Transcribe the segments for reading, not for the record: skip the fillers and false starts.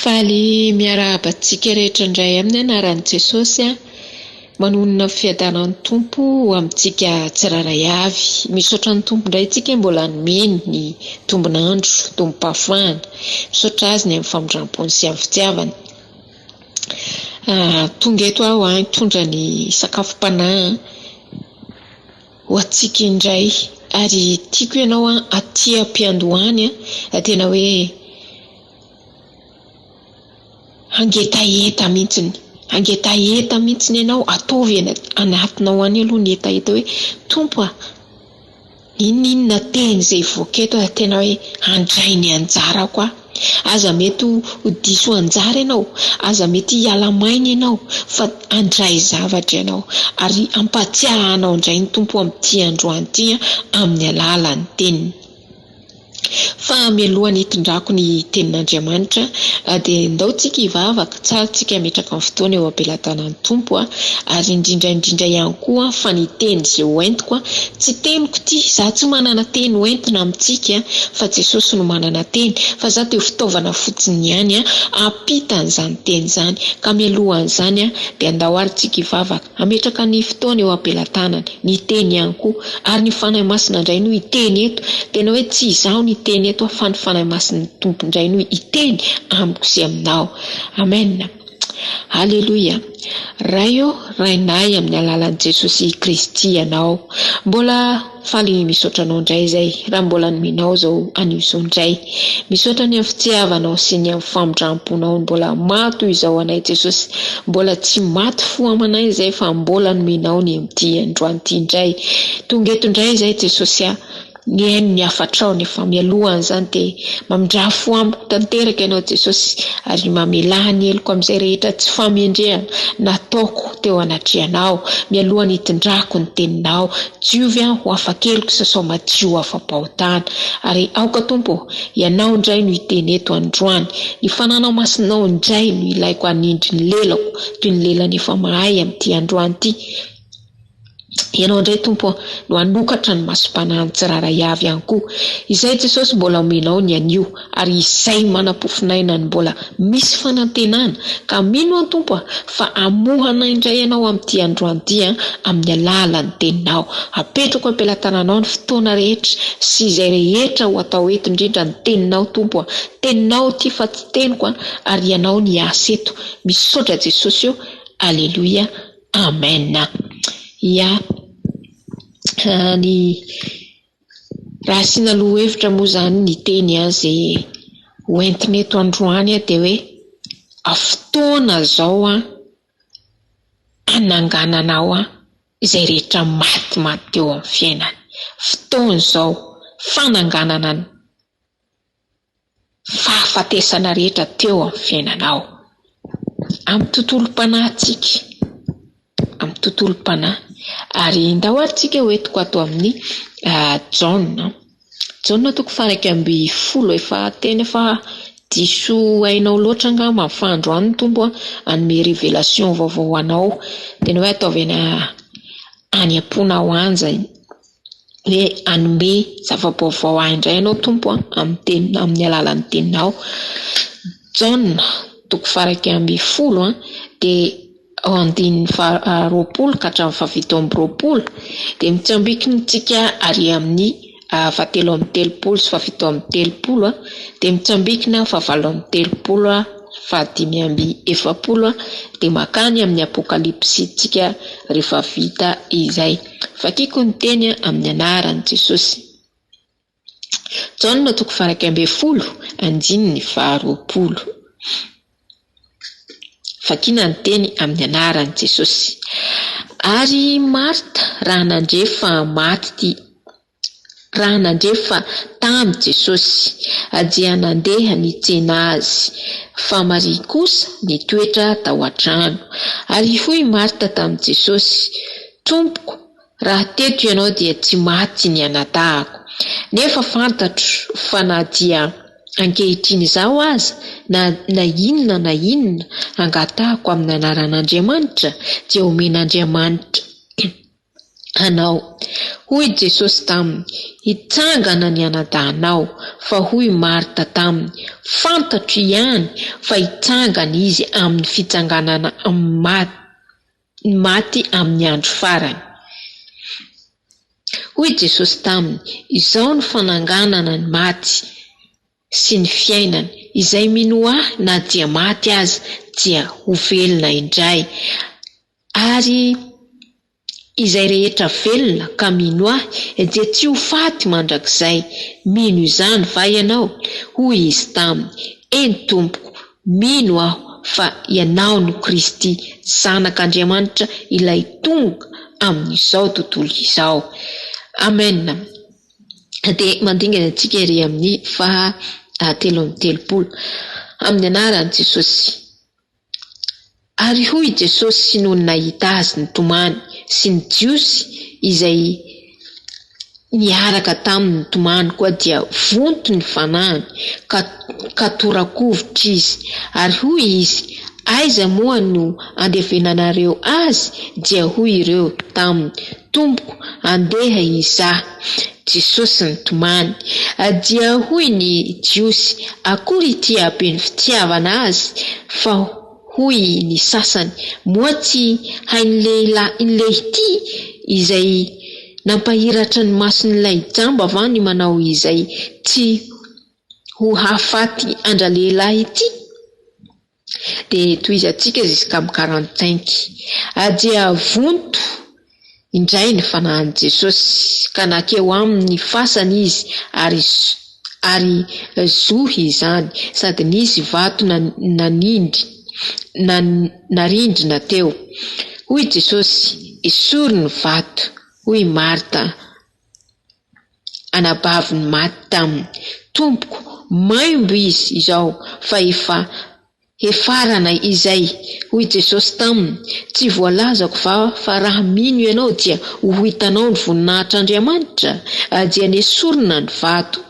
Faly miarahaba antsika rehetra indray amin'ny anaran'i Jesosy aho. Manonona ny fiadanan'ny Tompo ho amintsika tsirairay avy. Misaotra ny Tompo indray isika mbola nomeny ny tombon'andro, tombom-pahafahana. Misaotra Azy ny amin'ny famindram-pony sy amin'ny fitiavany. Tonga eto aho hitondra ny sakafom-panahy ho antsika indray ary tiako ianao aty am-piandohany tena hoe hangetaheta mihitsiny, hangetaheta mihitsiny ianao, ataovy any anatinao any aloha ny hetaheta hoe Tompo a, n'inon'inona teny izay hivoaka eto a, tena hoe handray ny anjarako aho. Aza mety ho diso anjara ianao, aza mety hiala maina ianao fa handray zavatra ianao ary hampahatsiahy anao indray ny Tompo amin'ity androany ity amin'ny alalan'ny teniny. Fa mialohan'ny hitondrako ny tenin'Andriamanitra dia ndao tsika hivavaka, tsara tsika hametraka ny fotoana eo am-pelatanan'ny Tompo ary indrindra indrindra ihany koa fa ny teny izay ho entiko tsy teniko ity, za tsy manana teny ho entina amintsika fa Jesosy no manana teny fa za dia fitaovana fotsiny ihany hampita an'izany teny izany ka mialohan'izany dia ndao ary tsika hivavaka. Hametraka ny fotoana eo am-pelatanany, ny teny ihany koa, ary ny Fanahy Masina indray no hiteny eto, tena hoe tsy izaho no hiteny eto fa ny Fanahy Masin'ny Tompo indray no hiteny amiko sy aminao. Amen. Aleloia. Ray ô, Rainay amin'ny alalan'i Jesosy Kristy Ianao. Mbola Faly misaotra anao indray izay raha mbola nomenao izao anio izao indray. Misaotra ny amin'ny fitiavanao sy ny amin'ny famindramponao mbola maha toy izao anay Jesosy. Mbola tsy maty fo amanay izay fa mbola nomenao ny amin'ity androany ity indray. Tonga eto indray izay Jesosy a. Nihaino ny hafatrao nefa mialohan'izany dia mamindrà fo amiko tanteraka ianao Jesosy ary mamelà ny heloko amin'izay rehetra tsy fahamendrehana nataoko teo anatrehanao mialohan'ny hitondrako ny teninao. Diovy aho ho afa-keloka sasao madio ho afa-pahotana. Ary aoka Tompo ô, Ianao indray no hiteny eto androany. Ny fananao masinao indray no ilaiko hanindry ny lelako toy ny lelan'ny efa mahay amin'ity androany ity. Ianao indray Tompo ô no hanokatra ny masom-panahin'ny tsirairay avy ihany koa. Izay Jesosy mbola omenao ny anio ary izay manam-pofon'aina no mbola misy fanantenana ka mino aho Tompo a fa hamoha anay indray Ianao amin'ity androany ity a amin'ny alalan'ny Teninao. Apetrako am-pelatananao ny fotoana rehetra sy izay rehetra ho atao eto indrindra ny Teninao Tompo a. Teninao ity fa tsy teniko a ary Ianao ny hiasa eto. Misaotra Jesosy o. Aleloia. Amen. Ya. Ny Raha asiana lohahevitra moa izany ny teny izay ho entina eto androany dia hoe fotoana izao hanangananao izay rehetra matimaty teo amin'ny fiainana. Fotoana izao fananganana ny fahafatesana rehetra teo amin'ny fiainanao. Amin'ny tontolom-panahintsika, amin'ny tontolom-panahy. Ary ndao ary tsika ho entiko ato amin'ny Jaona. Jaona toko faha-11, efa tena efa diso hainao loatra angamba fa androany ny Tompo hanome révélation vaovao ho anao. Tena hoe ataovy any any am-ponao any izay. Hoe hanome zava-baovao ahy indray ianao Tompo a, amin'ny teny, amin'ny alalan'ny teninao. Jaona toko faha-11 a, dia ao andininy faha-20 ka hatramin'ny faha-27 dia mitsambikina ary amin'ny fahatelo amby telopolo sy faha-37 dia mitsambikina faha-38, faha-45 dia makany amin'ny apokalypsy-ntsika rehefa vita izay. Vakiko ny teny amin'ny anaran'i Jesosy. Jaona toko faha-11 andininy faha-20. Vakina ny teny amin'ny anaran'i Jesosy. Ary i Marta raha nandre fa maty ity raha nandre fa tamy Jesosy, dia nandeha nitsena azy, fa Maria kosa nitoetra tao an-trano. Ary hoy Marta tamin'i Jesosy, Tompoko, raha teto ianao dia tsy maty ny anadahako. Nefa fantatro fa na dia ankehitriny izao aza, na na inona na inona angatahako amin'ny anaran'Andriamanitra, dia homen'Andriamanitra. Anao. Hoy Jesosy taminy, Hitsangana ny anadahinao. Fa hoy Marta taminy, Fantatro ihany fa hitsangana izy amin'ny fitsanganana ny maty amin'ny andro farany. Hoy Jesosy taminy, Izao no fananganana ny maty sy ny fiainana, izay mino Ahy na dia maty aza dia ho velona indray, ary izay rehetra velona ka mino Ahy dia tsy ho faty mandrakizay. Mino izany va ianao? Hoy izy taminy, Eny, Tompoko, mino aho fa Ianao no Kristy, Zanak'Andriamanitra, Ilay tonga amin'izao tontolo izao. Amena. Dia mandingana antsika ery amin'ny faha 33. Amin'ny anaran'i Jesosy. Ary hoy Jesosy nony nahita azy nitomany, sy ny Jiosy izay niaraka taminy nitomany koa, dia vonto ny fanahiny, ka ka tora-kovitra izy. Ary hoy izy, Aiza moa no andevenanareo azy? Dia hoy ireo taminy, Tompoko, andeha hizaha. Jesosy nitomany. Dia hoy ny Jiosy, Akory ity haben'ny fitiavana azy! Fa hoy ny sasany, Moa tsy hain'ny lehilahy ity izay nampahiratra ny mason'ilay jamba va ny manao izay tsy ho hahafaty an-dralehilahy ity? Dia tohizantsika jusqu'à 45. Dia vonto indray ny fanahin'i Jesosy, ka nankeo amin'ny fasana izy, ary ary zohy izany, sady nisy vato nanindry narindrina teo. Hoy Jesosy, Esory ny vato. Hoy Marta, anabavin'ny maty taminy, Tompoko, maimbo izy izao, fa efa hefarana izay. Hoy Jesosy taminy, Tsy voalazako va fa raha mino ianao dia ho hitanao ny voninahitr'Andriamanitra? Dia nesorina ny vato.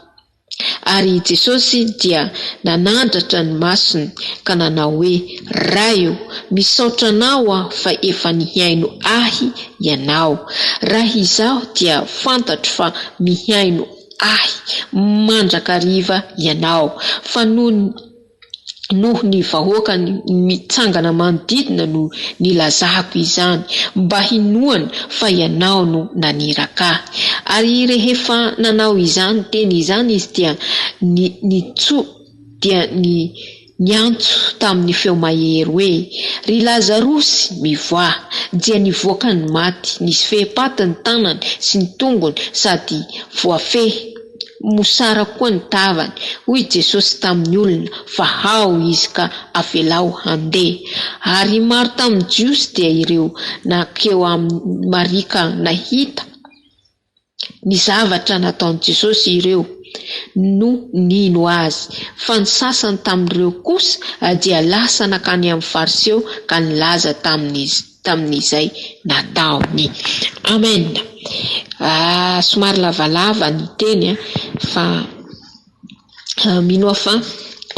Ary i Jesosy dia nanandratra ny masony ka nanao hoe, Ray ô, misaotra Anao aho fa efa nihaino Ahy Ianao. Raha izaho dia fantatro fa mihaino Ahy mandrakariva Ianao, fa noho noho ny vahoaka mitsangana manodidina no nilazako izany, mba hinoany fa Ianao no naniraka ahy. Ary rehefa nanao izany teny izany izy dia nitso dia niantso tamin'ny feo mahery hoe, Ry Lazarosy, mivoaha! Dia nivoaka ny maty, nisy fehipaty ny tanany sy ny tongony sady voafehy. Mosara koa ny tavany. Hoy Jesosy tamin'ny olona, Vahao izy ka avelao handeha. Ary maro tamin'ny Jiosy dia ireo nankeo amin'i Maria ka nahita ny zavatra nataon'i Jesosy ireo no nino Azy. Fa ny sasany tamin'ireo kosa dia lasa nankany amin'ny Fariseo ka nilaza tamin'izy. tamin'izay nataony. Amen. Ah, somary lavalava ny teny a, fa ah, mino aho fa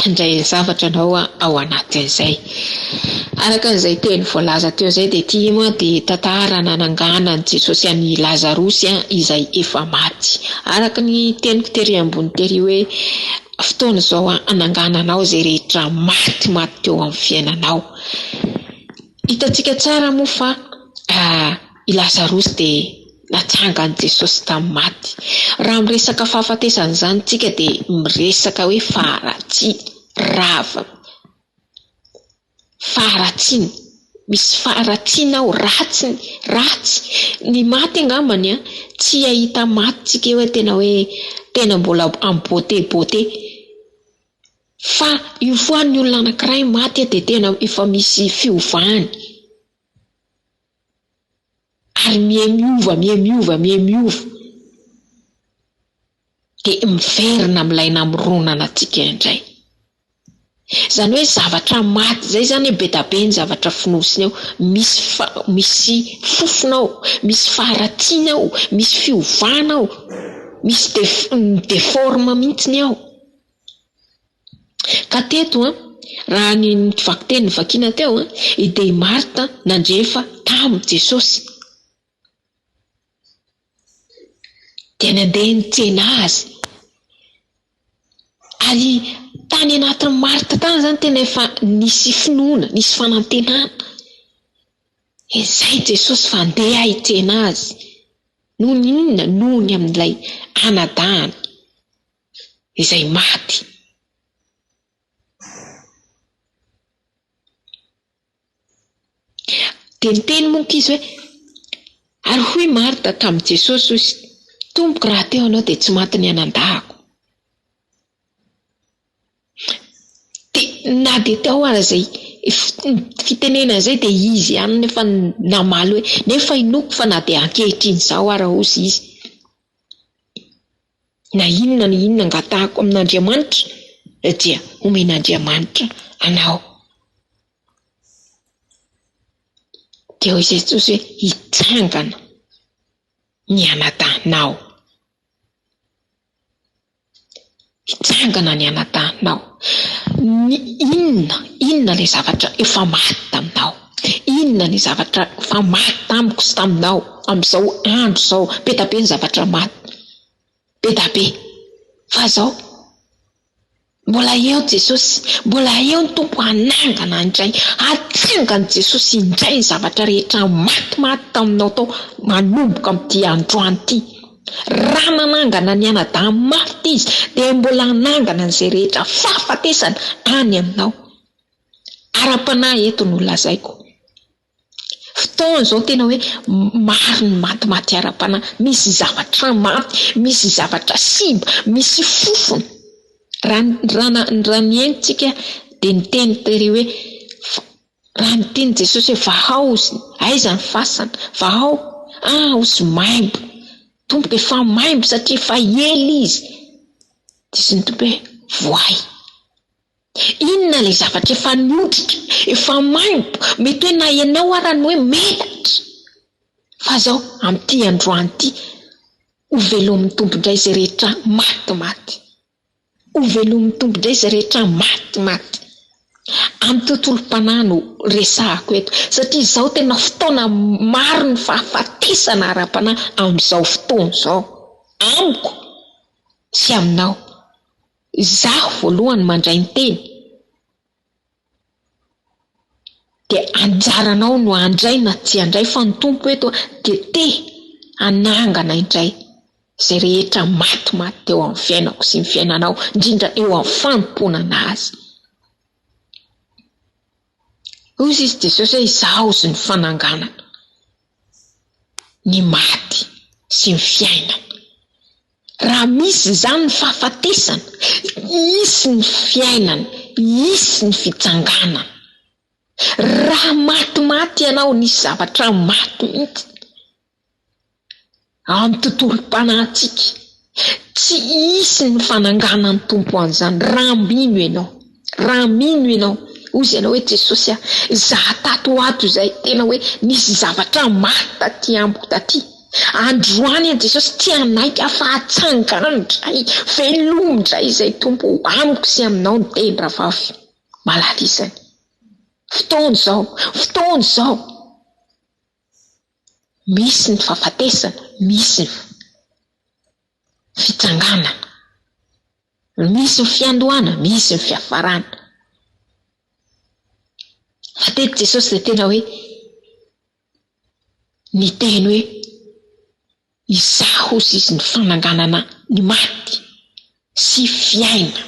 handray zavatra anao ao anatin'izay. Araka an'izay teny voalaza teo izay dia ity moa dia tantara nananganan'i Jesosy an'i Lazarosy izay efa maty. Araka ny teniko tery ambony tery hoe fotoana izao hanangananao izay rehetra maty maty teo amin'ny fiainanao. Hitantsika tsara moa fa i Lazarosy dia natsangan'i Jesosy tamin'ny maty. Raha miresaka fahafatesana izany isika dia miresaka hoe faharatsiana, rava, faharatsiana, misy faharatsiana ao, ratsy, ratsy. Ny maty angambany an, tsy hahita maty tsika hoe tena hoe tena mbola en beauté beauté. Fa io foan ny olona anakiray maty dia tena efa misy fiovany ary miha miova miha miova miha miova dia miverina amin'ilay namoronana antsika indray. Izany hoe zavatra maty izay izany be da be ny zavatra fonosiny ao, misy fa- misy fofona ao, misy faharatsiana ao, misy fiovana ao, misy def- mi-deforme mihitsy ao. Ka teto an, raha ny vakiteny novakiana teo an, dia i Marta nandre fa tamy Jesosy. Dia nandeha nitsena azy. Ary tany anatin'i Marta tany izany tena efa nisy finoana, nisy fanantenana. Izay Jesosy fa andeha hitsena azy. Noho ny inona? Noho ny amin'ilay anadahiny izay maty. Dia niteny moa ankizy hoe, Ary hoy Marta tamin'i Jesosy, hoy izy, Tompoko, raha teo Ianao dia tsy maty ny anandahako. Dia na dia teo aza izay fitenenana izay dia izy ihany nefa namaly hoe, Nefa inoako fa na dia ankehitriny izao ara, hoy izy, na inona na inona angatahako amin'Andriamanitra dia homen'Andriamanitra anao. Dia hoy Jesosy hoe, Hitsangana ny anadahinao. Hitsangana ny anadahinao. Ny inona, inona ilay zavatra efa maty taminao? Inona ny zavatra efa maty tamiko sy taminao amin'izao andro izao? Be dia be ny zavatra maty. Be dia be. Fa izao, Mbola eo Jesosy, mbola eo ny Tompo hanangana indray, hatsangan'i Jesosy indray ny zavatra rehetra matimaty taminao tao manomboka amin'ity androany ity. Raha nanangana ny anadahy maty Izy dia mbola hanangana an'izay rehetra fahafatesana any aminao. Ara-panahy eto no lazaiko. Fotoana izao tena hoe maro ny matimaty ara-panahy, misy zavatra maty, misy zavatra simba, misy fofona. Raha raha raha ny henontsika dia niteny tery hoe raha niteny Jesosy hoe vahao ozy, aiza ny fasana, vahao, ah ozy maimbo, Tompoko efa maimbo satria efa ela izy. Dia izy ny Tompo hoe voay. Inona ilay zavatra efa niotrika, efa maimbo, mety hoe na ianao ara no hoe menatra. Fa izao, amin'ity androany ity, ho velomin'ny Tompo indray izay rehetra matimaty. Ho velomin'ny Tompo indray izay rehetra matimaty. Amin'ny tontolom-panahy no resahako eto, satria izao tena fotoana maro ny fahafatesana ara-panahy amin'izao fotoana izao, amiko sy aminao. Izaho voalohany mandray ny teny dia anjaranao no handray na tsy handray fa ny Tompo eto dia te hanangana indray izay rehetra matimaty teo amin'ny fiainako sy ny fiainanao indrindra eo amin'ny fanomponana Azy. Hoy izy Jesosy hoe izaho sy ny fananganana ny maty sy ny fiainana. Raha misy izany ny fahafatesana, hisy ny fiainana, hisy ny fitsanganana. Raha matimaty ianao, nisy zavatra maty mihitsy ao amin'ny tontolom-panahintsika, tsy hisy ny fananganan'ny Tompo an'izany raha mino ianao. Raha mino ianao, hoy izy ianao hoe Jesosy a, izaho tato ho ato izay tena hoe nisy zavatra maty taty amiko taty. Androany aho Jesosy tsy hanaiky aho fa atsangano indray, velomy indray izay Tompo o, amiko sy aminao ny teny rahavavy malala isany. Fotoana izao, fotoana izao. Misy ny fahafatesana, misy ny fitsanganana. Misy ny fiandohana, misy ny fiafarana. Fa teto Jesosy dia tena hoe niteny hoe Izaho hozy izy ny fananganana ny maty sy fiaina.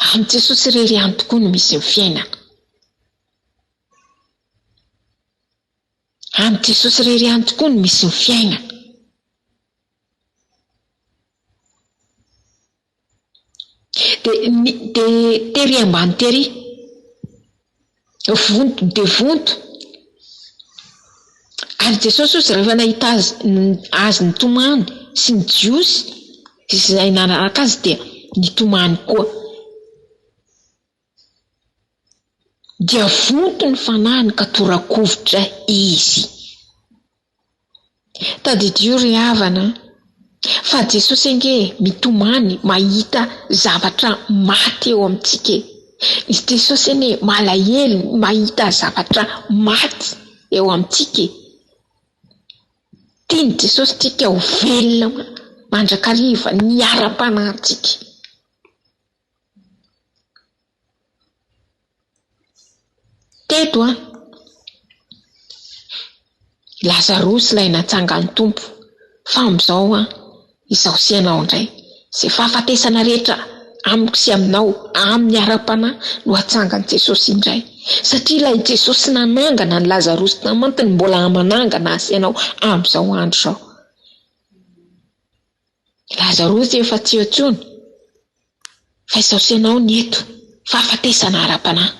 Amin'i Jesosy irery ihany tokoa no misy ny fiainana. Amin'i Jesosy irery ihany tokoa no misy ny fiainana. Dia ny dia tery ambany tery. Vonto dia vonto. Ary Jesosy hozy rehefa nahita azy azy nitomany sy ny Jiosy izay nanaraka azy dia nitomany koa. Dia vonto ny fanahiny ka tora-kovitra izy. Tadidio ry havana fa Jesosy ange mitomany mahita zavatra maty eo amintsika e. I Jesosy anie malahelo mahita zavatra maty eo amintsika e. Tian'i Jesosy tsika ho velona mandrakariva ny ara-panahintsika. Teto an, Lazarosy ilay natsangan'ny Tompo, fa amin'izao an, izaho sy ianao indray, izay fahafatesana rehetra amiko sy aminao, amin'ny ara-panahy no hatsangan'i Jesosy indray. Satria ilay Jesosy nanangana an'i Lazarosy tamin'ny no mbola manangana ahy sy ianao amin'izao andro izao. Lazarosy efa tsy eo intsony, fa izaho sy ianao ny eto, fahafatesana ara-panahy.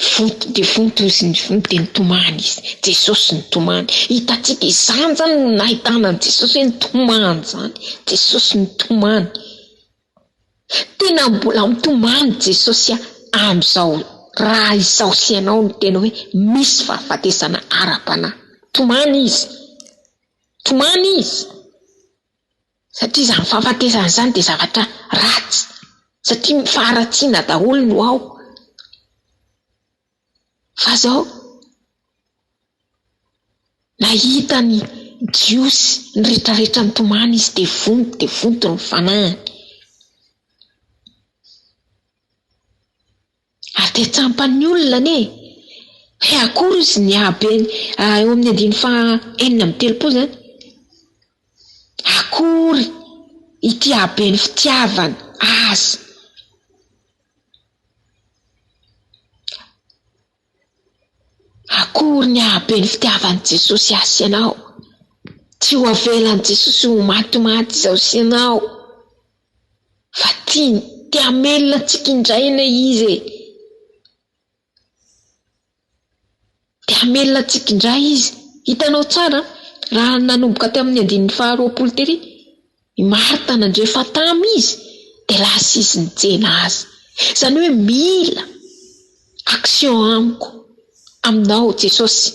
Vonto dia vonto izy, vonto dia nitomany izy. Jesosy nitomany. Hitantsika izany izany no nahitana an'i Jesosy hoe nitomany izany. Jesosy nitomany. Tena mbola mitomany Jesosy amin'izao raha izaho sy ianao no tena hoe misy fahafatesana ara-panahy. Tomany izy. Tomany izy. Satria izany fahafatesana izany dia zavatra ratsy. Satria faharatsiana daholo no ao. Fa zao, nahita ny Jiosy niretraretra nitomany izy dia vonto dia vonto ny fanahiny. Ary dia tsampan'ny olona anie hoe akory izy ny habeny, eo amin'ny andininy faha 36 izany, akory ity haben'ny fitiavana azy. Akory ny hahabe ny fitiavan'i Jesosy ahy sy ianao! Tsy ho avelan'i Jesosy ho matimaty izaho sy ianao, fa tiany, te hamelona antsika indray anie Izy e! Te hamelona antsika indray Izy. Hitanao tsara raha nanomboka teo amin'ny andininy faharoapolo tery, I Marta nandre fa tamy izy dia lasa izy nitsena azy. Izany hoe mila action amiko, aminao Jesosy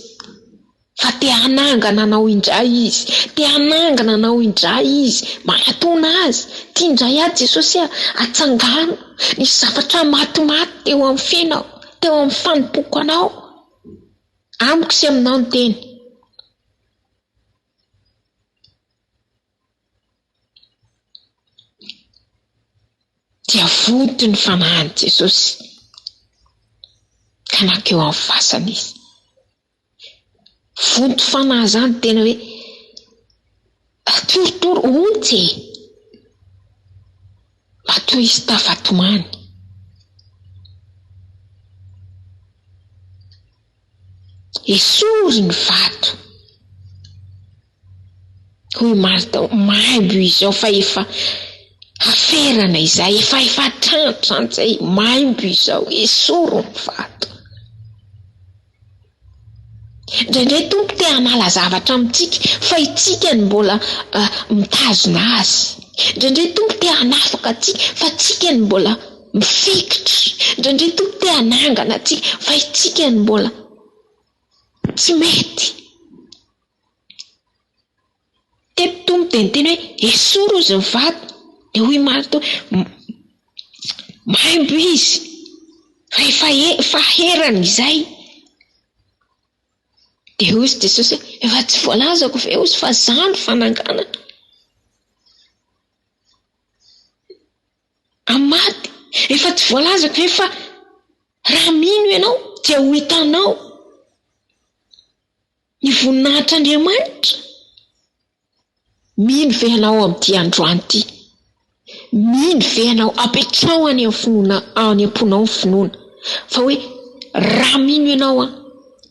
fa te hanangana anao indray Izy, te hanangana anao indray Izy, manatona Azy, tia indray ahy Jesosy ah, atsangano ny zavatra matimaty teo amin'ny fiainako, teo amin'ny fanompoako Anao, amiko sy aminao ny teny. Dia vonto ny fanahin'i Jesosy ka nankeo amin'ny fasana izy. Vonto fanahy izany tena hoe torotoro ontsa e! Matoa izy tafatomany. Esory ny vato. Hoy Martha, maimbo izao fa efa haferana izay, efa efa hatrandro izany izay, maimbo izao, esory ny vato. Indraindray Tompo te hanala zavatra amintsika fa itsika no mbola mitazona azy. Indraindray Tompo te hanafaka antsika fa tsika no mbola mifikitra. Indraindray Tompo te hanangana antsika fa itsika no mbola tsy mety. Teto Tompo dia niteny hoe esory ozy ny vato. Dia hoy Martha hoe maimbo izy fa efa efa herany izay. Dia hoy izy Jesosy hoe efa tsy voalazako ve ozy fa za no fananganana. Amin'ny maty. Efa tsy voalazako ve fa raha mino ianao dia ho hitanao ny voninahitr'Andriamanitra? Mino ve ianao amin'ity androany ity? Mino ve ianao? Apetraho any amin'ny finoana, any am-ponao ny finoana fa hoe raha mino ianao an,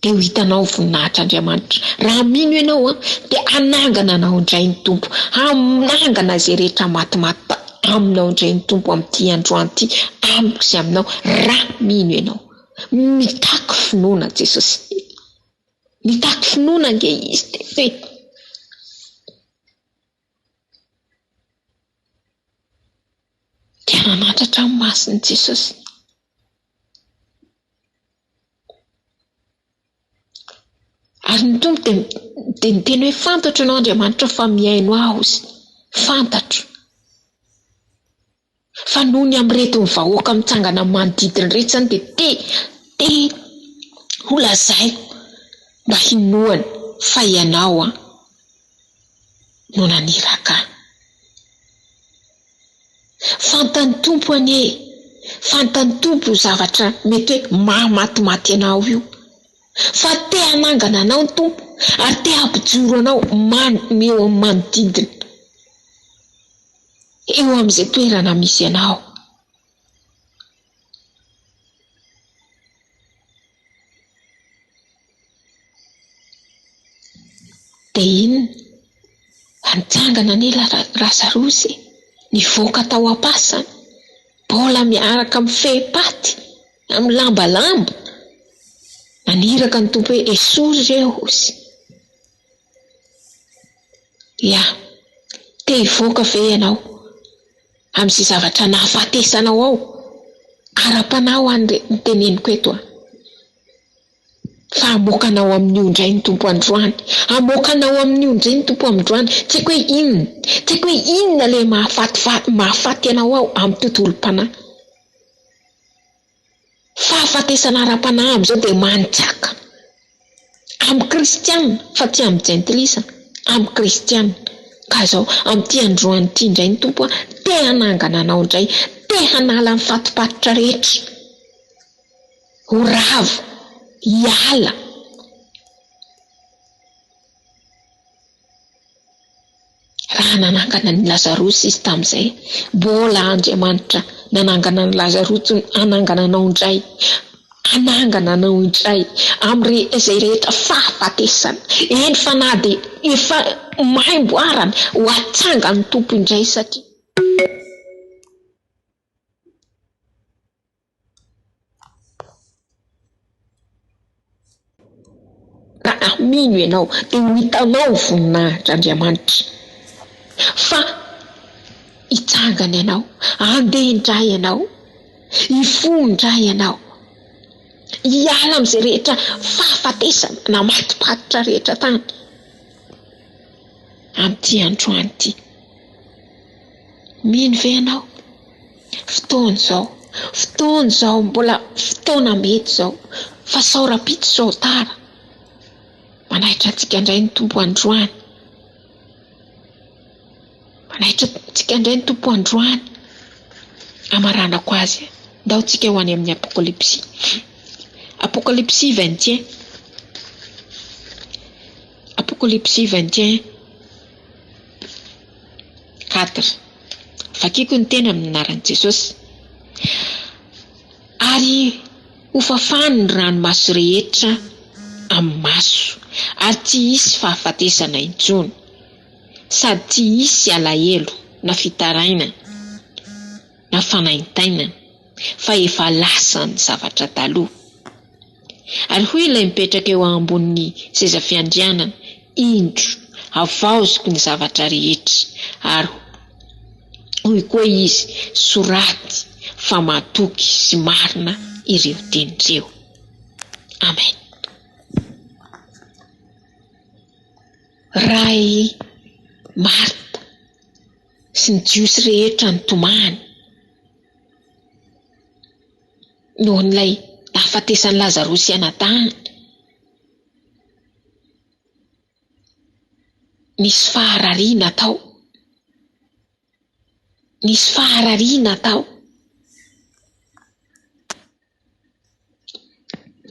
dia ho hitanao ny voninahitr'Andriamanitra. Raha mino ianao an, dia hanangana anao indray ny Tompo. Hanangana izay rehetra matimaty aminao indray ny Tompo amin'ity androany ity, amiko sy aminao, raha mino ianao. Mitaky finoana Jesosy. Mitaky finoana ange izy teto e. Dia nanandratra ny masony Jesosy. Ary ny Tompo dia dia niteny hoe fantatro ianao Andriamanitra fa mihaino ahy ozy. Fantatro. Fa noho ny amin'ireto ny vahoaka mitsangana manodidina ireto izany dia te te holazaiko. Mba hinoany fa Ianao an no naniraka ahy. Fantan'ny Tompo anie e! Fantan'ny Tompo io zavatra mety hoe mahamatimaty anao io. Fa te hanangana anao ny Tompo ary te hampijoro anao man eo amin'ny manodidina. Eo amin'izay toerana misy anao. Dia inona? Nitsangana anie Lazarosy e! Nivoaka tao am-pasana, mbola miaraka amin'ny fehi-paty, amin'ny lambalambo. Naniraka ny Tompo hoe, Esory ireo, hozy. Ya, te hivoaka ve ianao amin'izay zavatra nahafatesanao ao? Ara-panahy ho an'ny ny teneniko eto an. Fa hamoaka anao amin'io indray ny Tompo androany. Hamoaka anao amin'io indray ny Tompo amindroany. Tsy haiko hoe inona, tsy haiko hoe inona ilay mahafatifaty, mahafaty anao ao amin'ny tontolom-panahy. Fahafatesana ara-panahy amin'izao dia manjaka amin'ny kristiana fa tsy amin'ny jentilisa, amin'ny kristiana. Ka izao, amin'ity androany ity indray ny Tompo te hanangana anao indray, te hanala ny fatopatotra rehetra ho rava, hiala. Raha nanangana an'i Lazarosy Izy tamin'izay, mbola Andriamanitra nanangana an'i Lazarosy no hanangana anao indray, hanangana anao indray amin'ny izay rehetra fahafatesana, eny fa na dia efa maimbo arany, ho atsangan'ny Tompo indray satria. Raha mino ianao dia ho hitanao ny voninahitr'Andriamanitra. Fa hitsangana ianao, handeha indray ianao, hifoha indray ianao, hiala amin'izay rehetra fahafatesana namatopatotra rehetra tany amin'ity androany ity. Mino ve ianao? Fotoana izao, fotoana izao, mbola fotoana mety izao, fa sao rahampitso sao tara. Manaitra antsika indray ny Tompo androany. Manaitra antsika indray ny Tompo androany. Amaranako azy. Ndao tsika ho any amin'ny Apokalypsy. Apokalypsy 21. Apokalypsy 21. Quatre. Vakiko ny teny amin'ny anaran'i Jesosy. Ary hofafany ny ranomaso rehetra amin'ny maso, ary tsy hisy fahafatesana intsony, sady tsy hisy alahelo na fitarainana na fanaintainana, fa efa lasa ny zavatra taloha. Ary hoy ilay mipetraka eo ambonin'ny seza fiandrianana, Indro, havaoziko ny zavatra rehetra. Ary hoy koa izy, Soraty fa matoky sy marina ireo teny ireo. Amen. Raha i Marta sy ny Jiosy rehetra nitomany, noho an'ilay nahafatesan'i Lazarosy anadahiny. Nisy faharariana tao. Nisy faharariana tao.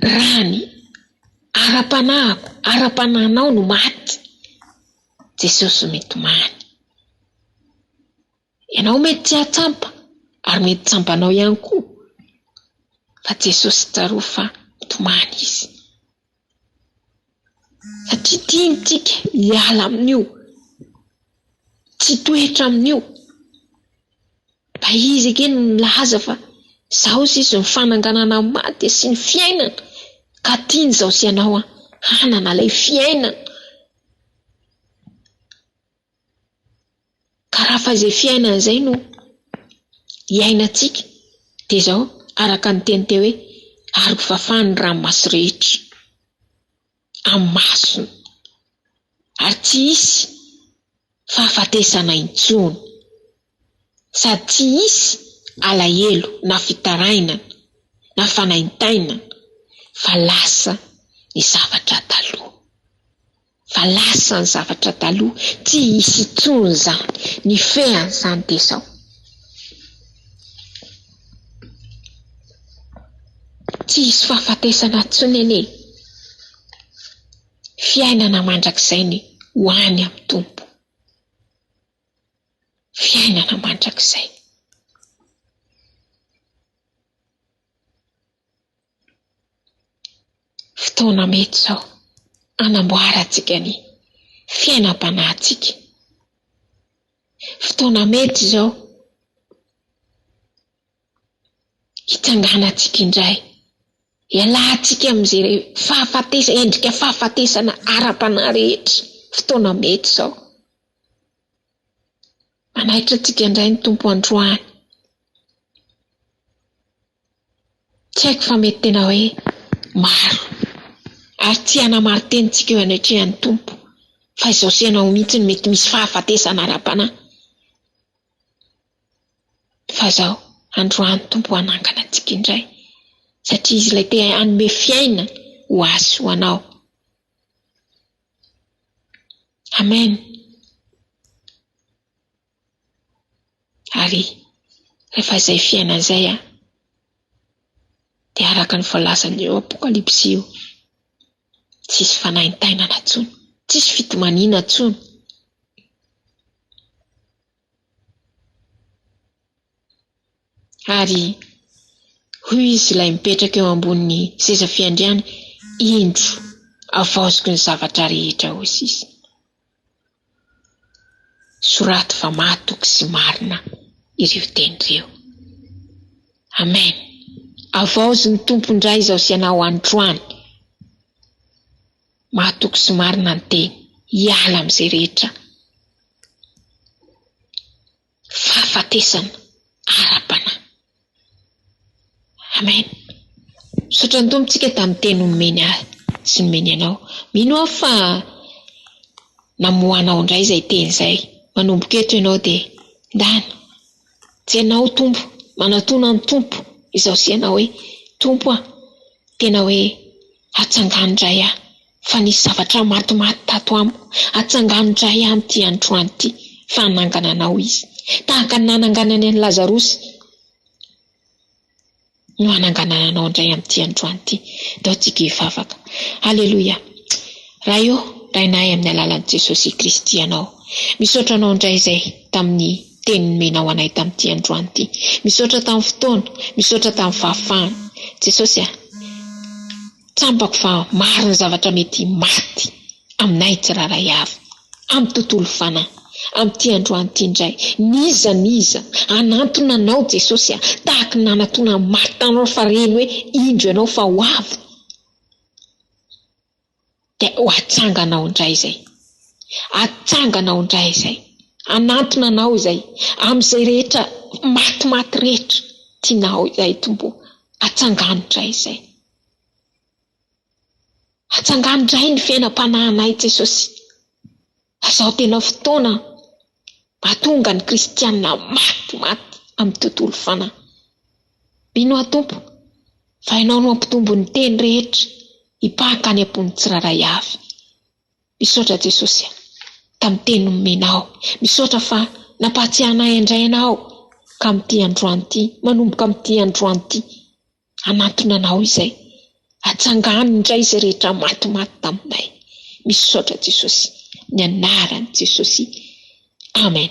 Raha ny ara-panahiko, ara-panahinao no maty, Jesosy mitomany. Ianao mety tsy hahatsampa ary mety tsampanao ihany koa fa Jesosy tsarovy fa mitomany Izy. Satria tiany tsika hiala amin'io, tsy hitoetra amin'io. Fa Izy ange no nilaza fa Izaho sisa ny fananganana ny maty sy ny fiainana ka tiany izaho sy ianao hanana ilay fiainana. Ka raha fa izay fiainana izay no iainantsika dia izao araka ny teny teo hoe ary ho fafany ny ranomaso rehetra amin'ny masony ary tsy hisy fahafatesana intsony sady tsy hisy alahelo na fitarainana na fanaintainana fa lasa ny zavatra taloha. Fa lasa ny zavatra taloha, tsy hisy intsony izany. Ny fean'izany dia izao. Tsy hisy fahafatesana intsony anie e. Fiainana mandrakizay ny ho any amin'ny Tompo. Fiainana mandrakizay. Fotoana mety izao hanamboarantsika ny fiainam-panahintsika. Fotoana mety izao hitsanganantsika indray, hialantsika amin'izay fahafatesana, endrika fahafatesana ara-panahy rehetra. Fotoana mety izao. Manaitra antsika indray ny Tompo androany. Tsy haiko fa mety tena hoe maro. Ary tsy hanamarin-teny tsika eo anatrehan'ny Tompo fa izao sy ianao mihitsy no mety misy fahafatesana ara-panahy. Fa izao, androany Tompo hanangana antsika indray satria Izy ilay te hanome fiaina ho ahy sy ho anao. Amen. Ary rehefa izay fiainana izay an, dia araka ny voalazan'io Apokalypsy io, tsisy fanaintainana intsony, tsisy fitomaniana intsony. Ary hoy izy ilay mipetraka eo ambonin'ny seza fiandriana, Indro, havaoziko ny zavatra rehetra, hoy izy. Soraty fa mahatoky sy marina ireo teny ireo. Amen. Avaozy ny Tompo indray izao sy ianao androany. Mahatoky sy marina ny teny. Hiala amin'izay rehetra fahafatesana ara-panahy. Amen. Misaotra ny Tompo tsika tamin'ny teny nomeny ahy sy nomeny anao. Mino aho fa namoha anao indray izay teny izay. Manomboka eto ianao dia ndana. Tsy ianao Tompo, manatona ny Tompo izao sy ianao hoe Tompo a, tena hoe atsangano indray aho fa nisy zavatra matimaty tato amiko, atsangano indray aho amin'ity androany ity fa hanangana anao Izy. Tahaka ny nananganany an'i Lazarosy. no hananganana anao indray amin'ity androany ity. Ndao tsika hivavaka. Aleloia. Ray ô, Rainay amin'ny alalan'i Jesosy Kristy Ianao. Misaotra Anao indray izay tamin'ny teny nomenao anay tamin'ity androany ity. Misaotra tamin'ny fotoana, misaotra tamin'ny fahafahana. Jesosy a, Tsampako fa maro ny zavatra mety maty aminay tsirairay avy, amin'ny tontolo fanahy, amin'ity androany ity indray. N'iza n'iza hanantona Anao Jesosy a, tahaky ny nanatonan'i Marta Anao fa reny hoe indro Ianao fa ho avy, dia ho atsanganao indray izay. Atsanganao indray izay. Hanantona Anao izay, amin'izay rehetra matimaty rehetra tianao izay Tompo o. Atsangano indray izay. Atsangano indray ny fiainam-panahinay Jesosy. Fa izao tena fotoana mahatonga ny kristiana matimaty amin'ny tontolo fanahy. Mino aho Tompo fa Ianao no hampitombo ny teny rehetra hipaka any am-pon'ny tsirairay avy. Misaotra Jesosy a, tamin'ny teny nomenao. Misaotra fa nampahatsiahy anay indray Ianao ka amin'ity androany ity, manomboka amin'ity androany ity, hanantona Anao izay. Atsangano indray izay rehetra matimaty taminay. Misaotra Jesosy. Ny anaran'i Jesosy. Amen.